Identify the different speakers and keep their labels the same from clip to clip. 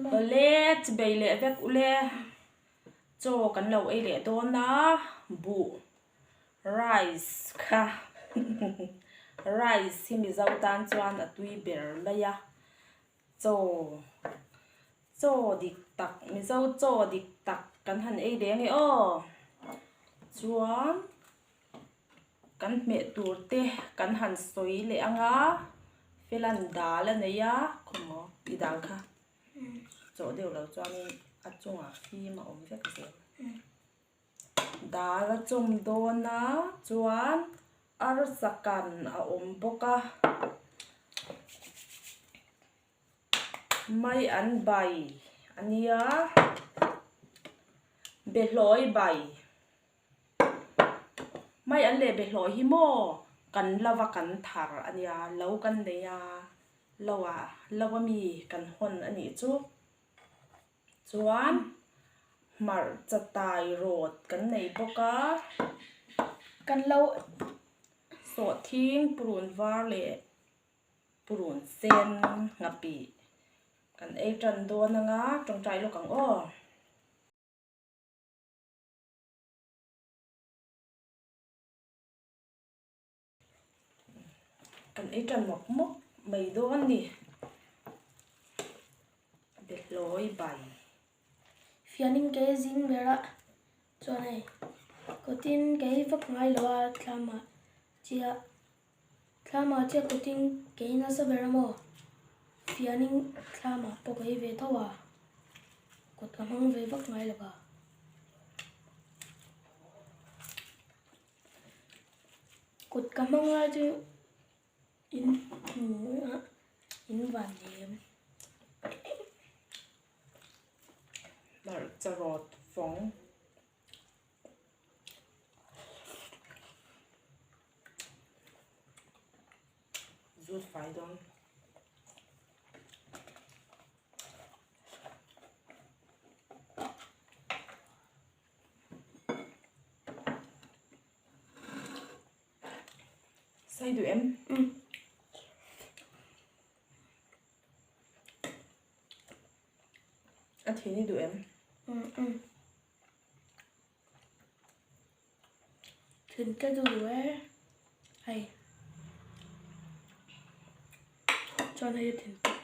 Speaker 1: Awle chibei leh vek ule chaw kan lo ei leh dawn a buh rice kha rice hi mizo tan chuan a tui ber mai a chaw chaw dik tak mizo chaw dik tak kan han ei leh ange aw chuan. Kan hmeh tur te kan han sawi leh ang a, Felan dal a nei a, khawmaw i dal kha chawh deuh lo chuanin a chungah fim a awm vek zel. Dal a chawm dawn a chuan arsa kan a awm bawk a, mai an bai a nia, behlawi bai. Mai an leh behlawh hi maw kan lo va kan thar a nia, lo kan nei a, lo ah lo a mi kan hawn a nih chu. Chuan hmarcha tai rawt kan nei bawk a.
Speaker 2: Kan lo.
Speaker 1: Sawhthing purun var leh purun sen nghapih kan ei tan dawn anga tawngtai lawk ang aw. Kan ei tan mawp mawp mai dawn a ni. Behlawi bai.
Speaker 2: Fianin kei zing ber a chuan hei kawtin kei vak ngai lo a thlamah chiah thlamah chiah kawtin kei nasa ber a maw fianin thlamah pawh ka ei ve tho a kawt ka hmang ve vak ngai lo va. Kut ka hmang lai chu in hmu a in van lem.
Speaker 1: Hmarcha rawt fawng. Zut fai dawn. Sai duh em? A thin i duh em?
Speaker 2: Thin ka duh e. Hei. Chuan hei a thin pawh.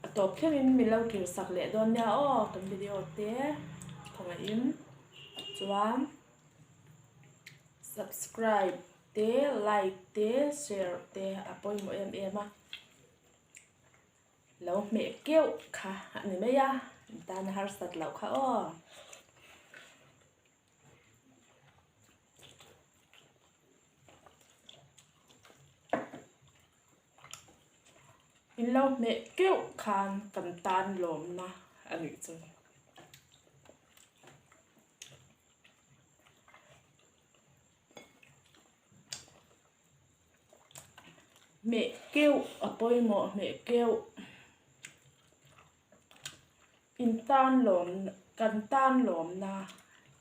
Speaker 1: A tawp thlengin min lo kir sak leh dawn nia aw kan video te khawngaihin chuan subscribe te like te share te a pawimawh em em a lo hmeh keuh kha a ni mai a in tan a harsat loh kha aw. In lo hmeh keuh khan kan tan lawmna a nih chu. Hmeh keuh a pawimawh hmeh keuh. In tan lawm kan tan lawmna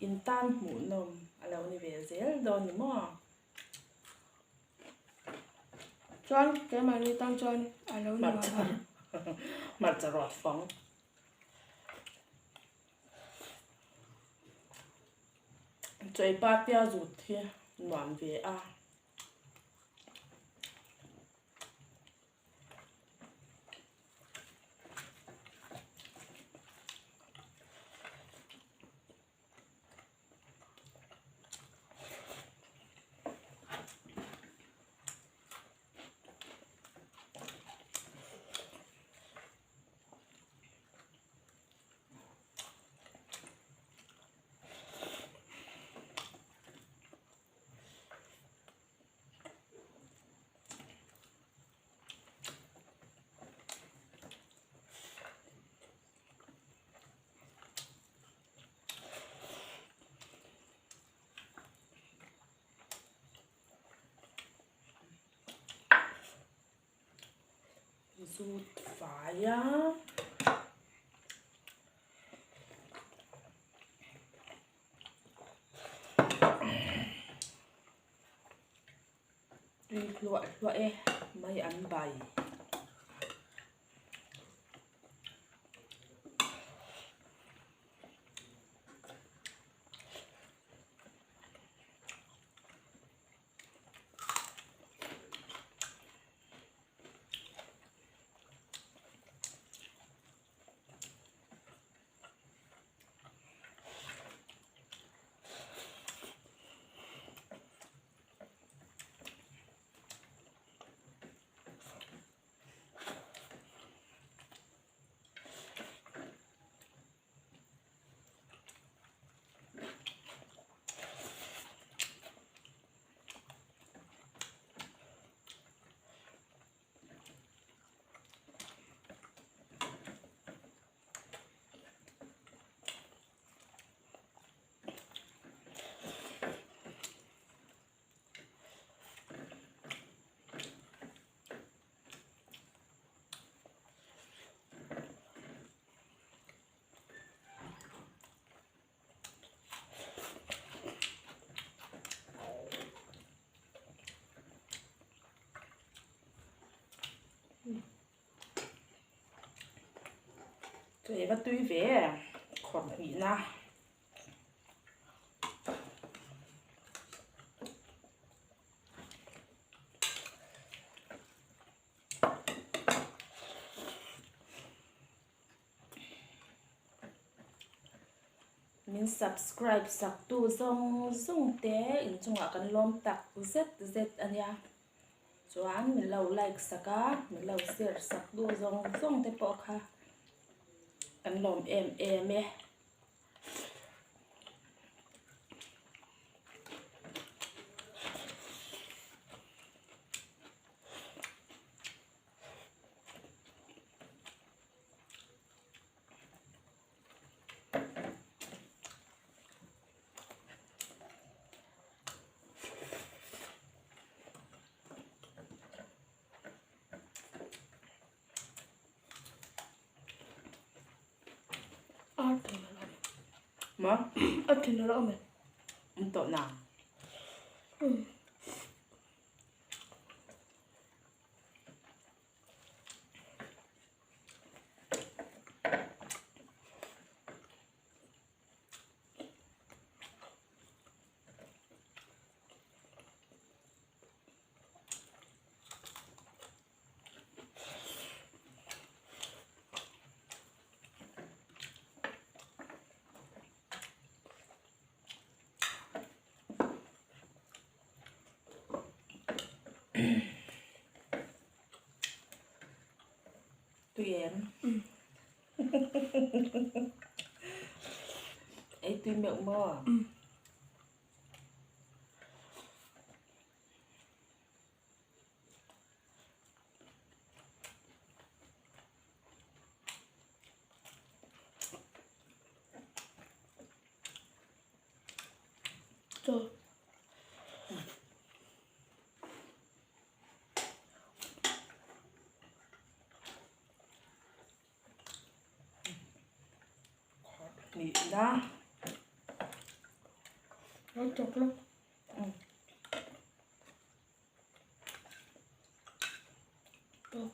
Speaker 1: in tan hmuhnawm a lo ni ve zel dawn ni maw?
Speaker 2: Chuan keimahni tan chuan a lo ni mahna.
Speaker 1: Hmarcha rawt fawng. Chawipa tia zut hi nuam ve a. zut fai a. Tui hluah hluah e mai an bai. Tui va tui ve khawrh hnihna. Min subscribe sak tu zawng zawng te inchungah kan lawm tak zet zet a nia. Chuan min lo like sak a, min lo share sak tu zawng zawng te pawh kha kan lawm em em e. Ma?
Speaker 2: A thin a lo awm e.
Speaker 1: An tawh nang. Tui em? Ei tui meuh maw?
Speaker 2: Chaw.
Speaker 1: Nihna.
Speaker 2: Lo chawk lawk. Tawk.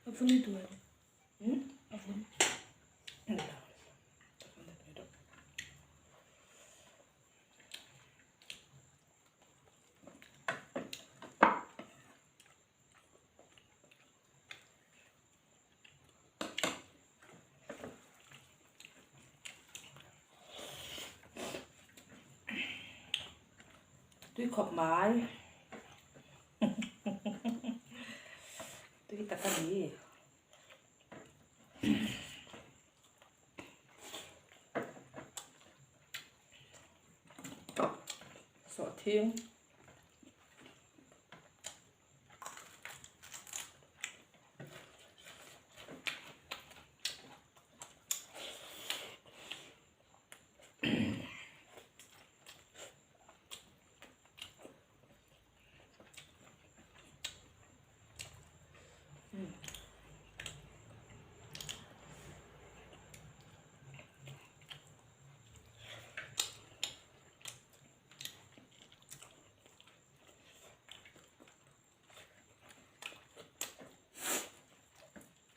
Speaker 2: A vun i duh em? A vun.
Speaker 1: Tui khawp mai. Tui tak a ni. Sawhthing.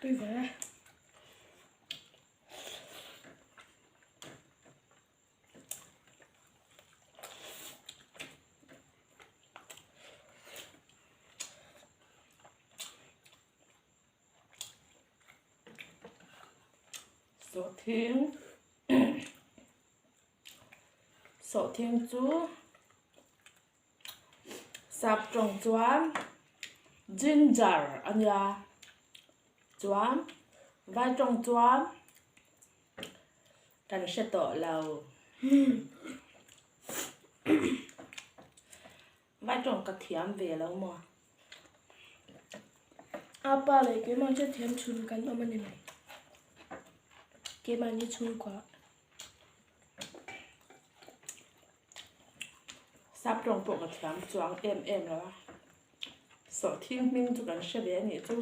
Speaker 2: Tui ve.
Speaker 1: Sawhthing Sawhthing chu sap tawng chuan ginger a nia chuan vai tawng chuan kan hre tawh lo vai tawng ka thiam ve lo maw.
Speaker 2: A pa leh keimah chu thiam chhun kan awm a ni mai. Keimahni chhungkua.
Speaker 1: Sap tawng pawh ka thiam chuang em em lo a, sawhthing hming chu kan hre ve a nih chu.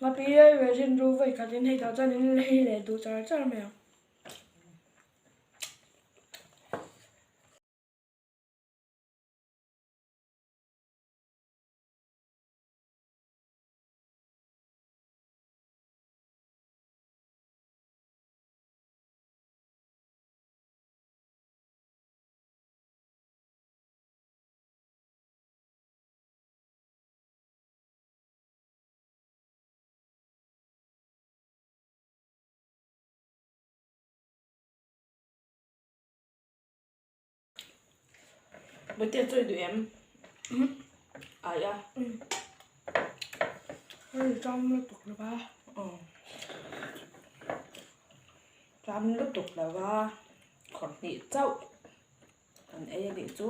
Speaker 2: Ngapi ei ve thin ru vawi khatin hei tah chuan in lei leh duh char char mai ang.
Speaker 1: Bawihte chawi duh em? Ai a.
Speaker 2: Hei ṭam lutuk lo va.
Speaker 1: Ṭam lutuk lo va khawrh hnih chauh kan ei a nih chu.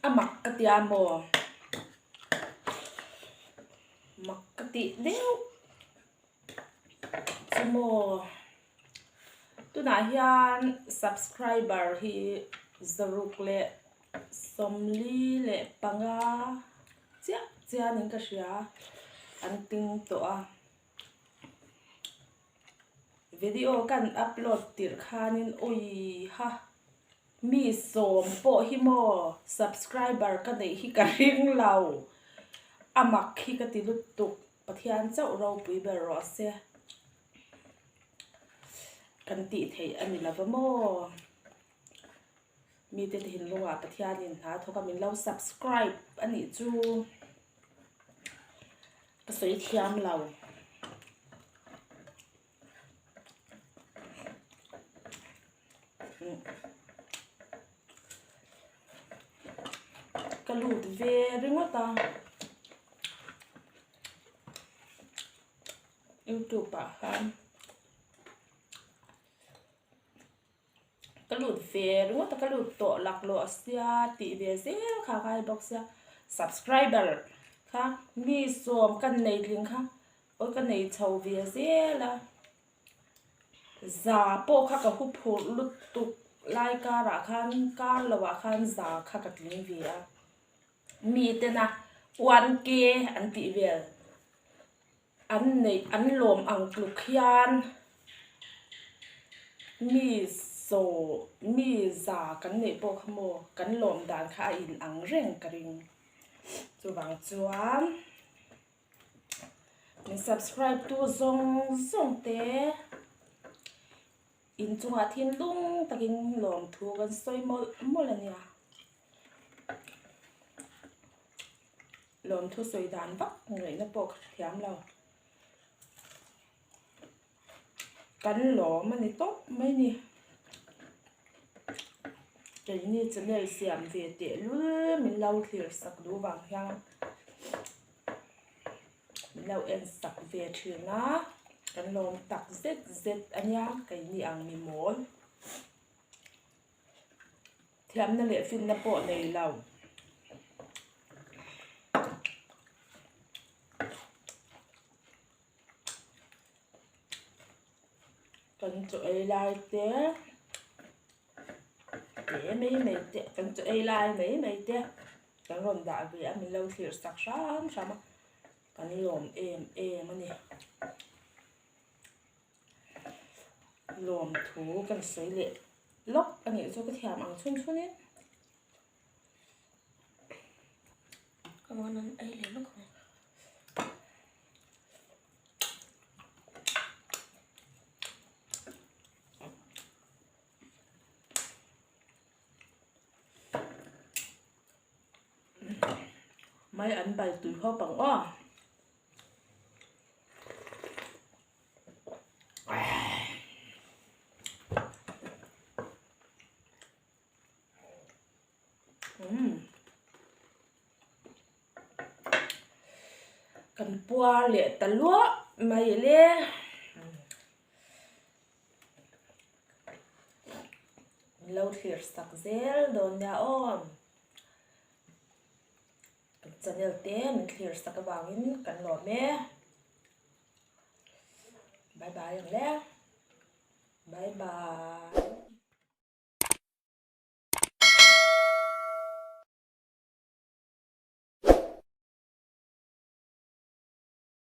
Speaker 1: A mak ka tia maw? Mak ka tih deuh chu maw? Tunah hian subscriber hi zaruk leh sawmli leh panga chiah chianin ka hria an ting tawh a. Video kan upload tirh khanin uiha mi sawm pawh hi maw subscriber ka neih hi ka ring lo a mak hi ka ti lutuk Pathian chauh ropui ber rawh se kan tih theih a ni lova maw mite thinlungah Pathianin hna thawk a min lo subscribe a nih chu. Ka sawi thiam lo. Ka lut ve ringawt a. Youtube ah khan. Ka lut ve ringawt a ka lut tawh laklawh a sia tih ve zel kha a ngai bawk sia subscriber kha mi sawm ka nei tling kha aw ka nei chho ve zel a za pawh kha ka huphurh lutuk lai karah khan kar lohah khan za kha ka tling ve a mi tena one k an tih vel. An neih an lawm ang tluk hian mi zaw mi za kan neih pawh kha maw kan lawm dan kha a in ang reng ka ring. Chuvang chuan min subscribe tu zawng zawng te inchungah thinlung takin lawmthu kan sawi mawlh mawlh a nia. Lawmthu sawi dan vak ngaihna pawh ka hrethiam lo. Kan lawm a ni tawp mai ni. Keini channel siam ve tehlul min lo thlir sak duh vang hian min lo en sak ve thin a, kan lawm tak zet zet a nia keini ang mi mawl. Thiamna leh finna pawh nei lo. Kan chaw ei lai te te mai mai te kan chaw ei lai mai mai te kan rawn dah ve a min lo thlir sak hram hram a kan lawm em em a ni. Lawmthu kan sawi leh lawk a nih chu ka thiam ang chhun chhun in.
Speaker 2: Ka rawn an ei leh lawk ang.
Speaker 1: Mai an bal tui hawp ang aw. Kan puar leh ta luah mai le. Min lo thlir sak zel dawn nia aw. Kan channel te min thlir sak avangin kan lawm e. Bye bye ang le. Bye bye.